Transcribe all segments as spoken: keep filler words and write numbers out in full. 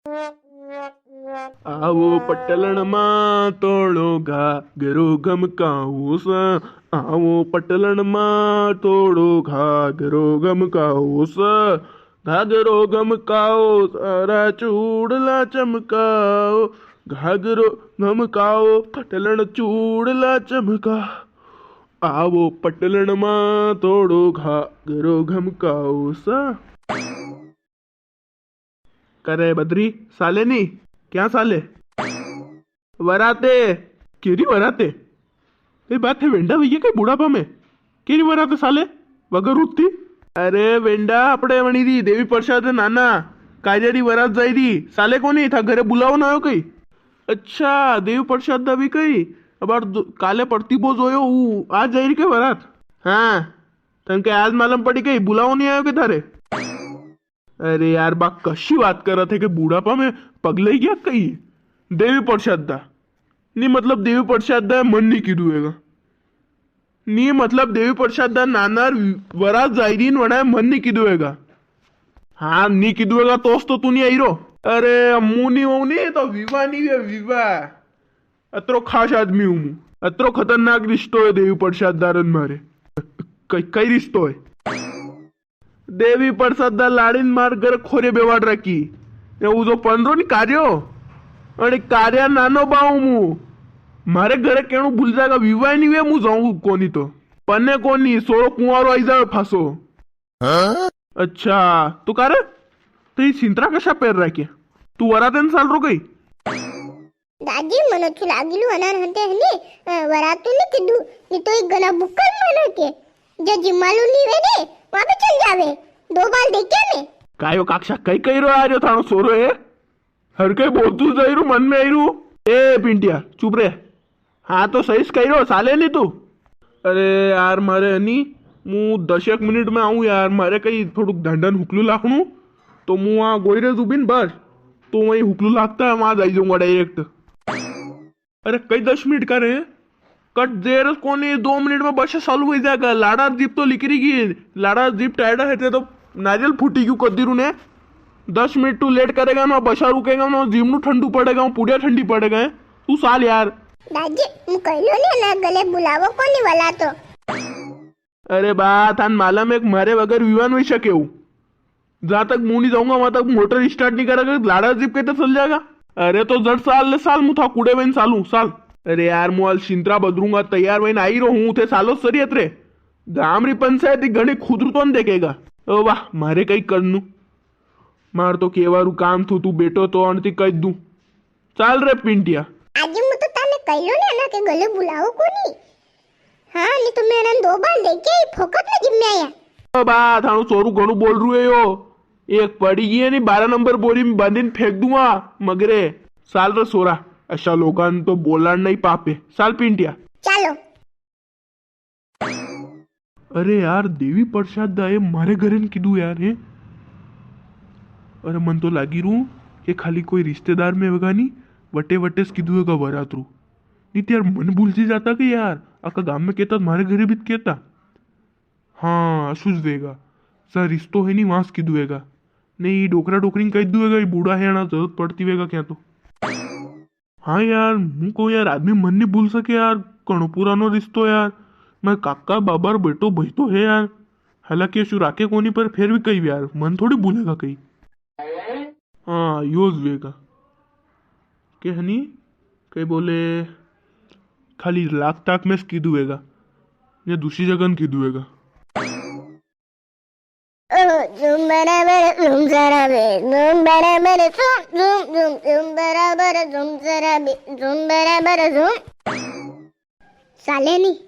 आवो पटलण मां तोड़ो घाघरो घमकाओ सा, आवो पटलण मां तोड़ो घाघरो घमकाओ सा, घाघरो घमकाओ सारा चूड़ला चमकाओ, घाघरो घमकाओ पटलण चूड़ला चमका, आवो पटलण मां तोड़ो घाघरो घमकाओ सा। करे बद्री, साले नी? क्या साले? वराते। केरी वराते? ए बात है, वेंडा भैया के बुढ़ापा में केरी वराते साले? वगर उठती। अरे वेंडा, अपने वणी री देवी प्रसाद नाना काजरी वरात जाई री, साले कोनी था घरे बुलाओ ना आयो कई? अच्छा, देवी प्रसाद दा भी कई? अबार दो-, काले प्रतिभो जोयो, ऊ आ जाई री के वरात? हाँ, तन के आज मालूम पड़ी कई, बुलाओ नी आयो के थारे? अरे यार, बा कशी बात कर रहा थे कि बुढ़ापा में पगले गया कई? देवी प्रसाद दा। नी मतलब देवी प्रसाद दा मन नी कीधु वेगा। नी मतलब देवी प्रसाद दा नानार वरात जायरीन वणाए मन नी कीधु वेगा। हाँ, नी कीधु वेगा तोस तो तू नी आई रो। अरे, मू नी हूँ नी तो विवा नी वे विवा। अतरो खास आदमी हूँ मू। अतरो खतरनाक रिश्तो है देवी प्रसाद दारन मारे। कई, कई रिश्तो है? देवी प्रसाद दा लाड़ीन मार घर खोरे बेवाड़ राखी। ने ऊ जो पनरो नी कार्यो, अरे कार्या नानो बाऊ मू। मारे घरे केणु भूल जागा, विवाह नी वे, मू जाऊं कोनी तो। पन्ने कोनी, सोरो कुंवारो आई जावे फासो। हाँ? अच्छा, तू का रे? तो ये सिंतरा कशा पैर राखे? तू वरातन साल रो गई? दादी, मने अच्छू लागिलू अनार हंते हने, अ, वरातू ने कीधु, नी तो एक घना बुक्कल मने के, जे जिमालू नी वे ने, वहां पे चल जावे। दो बाल देख्या ने। कायो काक्षा, कई कई रो आ रह्यो थानो सोरो है? हर कई बोलतू जाई रू, मन में आई रू। ए पिंटिया, चुप रे। हाँ, तो सही से कई रो, साले नी तू। अरे यार, मारे हनी, मू दस एक मिनट में आऊँ यार, मारे कई थोड़ुक ढंडन हुकलू लाखणू, तो मू वहाँ गोई रे जुबिन बस, तो वहीं हुकलू लागता है, वहाँ जाई जाऊंगा direct। अरे कई दस मिनट का रे, कट देर कोनी, दो मिनट में बस चालू हो जाएगा। लाड़ा जीप तो लिकरी गई, लाड़ा जीप टायर्डा है, ते तो नारियल फूटी क्यों कर दी रूने। दस मिनट तू लेट करेगा ना, बसा रुकेगा ना, जीमनू ठंडू पड़ेगा, पुड़िया ठंडी पड़ेगा। तू साल यार। दादी, मु कहलो ने ना गले बुलावो कोनी वाला तो। अरे बा, थान मालूम एक मारे वगर विवान वही सके हूँ। जहाँ तक मु नी जाऊंगा, वहां तक मोटर स्टार्ट नी करेगा, लाड़ा जीप के तो चल जाएगा। अरे तो जट साल ले साल, मु था कुड़े वेन सालू, साल। अरे यार, मु हाल सिंतरा बदरूंगा, तैयार वेन आई रो हूँ, थे सालो सरियत रे। गाम री पंचायत ही घणी खुदरू तो न देखेगा। ओ वाह, मारे कई करनू। मार तो केवारू काम थू, तू बेटो तो अणती कह दूं। चाल रे पिंटिया। आज मु तो तने कहलो ने ना के गले बुलाओ कोनी। हाँ, नी तो मैं दो बार देखे ही फोकट में जिम्मे आया। ओ बा, थाणो सोरू घणू बोल रू है यो। एक पड़ी गई है नी, बारह नंबर बोरी में बांधीन फेंक दूंगा मगरे। साल रे सोरा, ऐसा लोगान तो बोलाण नहीं पापे। साल पिंटिया। चालो। अरे यार, देवी प्रसाद दा ए मारे घरे न कीधु यार, हे? अरे मन तो लागी रू के खाली कोई रिश्तेदार में वेगा नी, वटे वटे से कीधु वेगा वरात रू। नी तो यार मन भूल जी जाता के यार, आका गाम में केता तो मारे घरे भी तो केता। हाँ, असु ज वेगा। सा रिश्तो है नी, वां से कीधु वेगा। नी, ई डोकरा डोकरी ने कह दू वेगा, ई बूढ़ा है ना, जरूरत पड़ती वेगा क्या तो। हाँ यार, मु कहूँ यार, आदमी मन नी भूल सके यार, घणो पुरानो रिश्तो यार। मैं काका बाबा रो बेटो भाई तो है यार, हालांकि असु राखे कोनी, पर फिर भी कई यार, मन थोड़ी भूलेगा कई। हाँ, यो ज वेगा। के हनी, कई बोले, खाली लाख ताक में कीधु वेगा, या दूसरी जगह न कीधु वेगा। ओ, झूम बराबर झूम सराबे, झूम बराबर झूम, झूम, झूम, झूम बराबर झूम सराबे, झूम बराबर झूम। साले नी।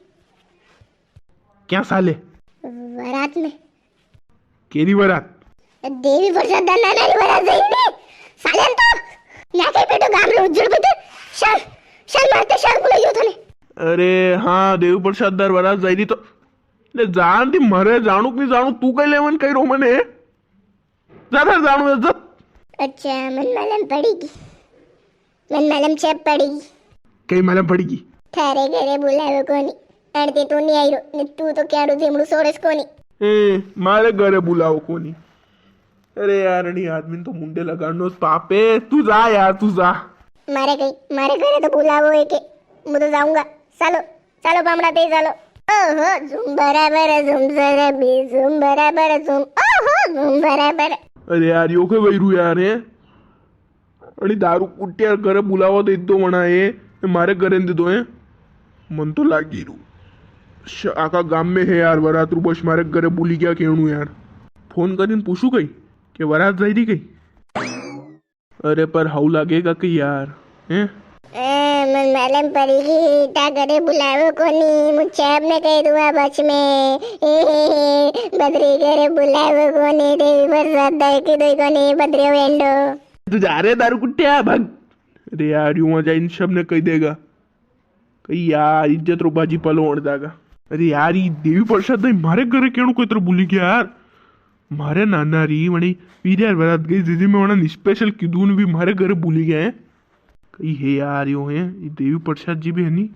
क्या साले? वरात में। केरी वरात? देवी प्रसाद दा नाना री वरात जाई ने। साले न तो ना के बेटो गाम रे उज्जड़ पे तो शर, शर मारते शर बुलाइयो थाने। अरे हाँ, देवी प्रसाद दा वरात जाई री तो ले जान दी, मरे जानू के नी जानू, तू कई लेवन कई रो मने? जा थारे जानू है, जा। अच्छा, मन मालूम पड़ेगी, मन मालूम छे पड़ेगी। कई मालूम पड़ेगी? थारे घरे बुलावे कोनी, अड़ते तू नी आई रो, ने तू तो क्या रो जीमड़ू सोड़स कोनी। ए, मारे घरे बुलावो कोनी। अरे यार, अणी आदमी ने तो मुंडे लगाणो ज पाप है। तू जा यार, तू जा। मारे कई, मारे घरे तो बुलावो है के, मु तो जाऊंगा। चालो, चालो पामणा ते चालो। ओहो, झूम बराबर, झूम जरा भी, झूम बराबर, झूम, ओहो, झूम बराबर। अरे यार, यो के वैरू यार है? अणी दारू कुटिया घरे बुलावा दे दो वणा है, ने मारे घरे दे दो है। मन तो लागी रू। श-, आका गाम में है यार वरात रू, बस मारे घरे बुली गया केणू यार। फोन करीन पूछू कई, के वरात जाई री कई? अरे पर हाउ लागेगा कई यार, हैं? ए, मन मालूम पड़ी गई, ता घरे बुलावो कोनी, मु छाप ने कह दूंगा बस में। ए, बद्री घरे बुलावो कोनी, देवी प्रसाद दाई की दोई कोनी, बद्री वेंडो। तू जा रे दारू कुट्टिया, भाग। अरे यार, यूं वहां जाइन सबने कह देगा। कई यार, इज्जत रो भाजी पालो होण जागा। अरे यार, ई देवी प्रसाद दाई मारे घरे केणो कोई तरह भूली गया यार। मारे नाना री वणी वीर यार वरात गई, जीजी मैं वणा स्पेशल किदून भी मारे घरे भूली गया है। कई है यार, यो है, ई देवी प्रसाद जी भी है नी।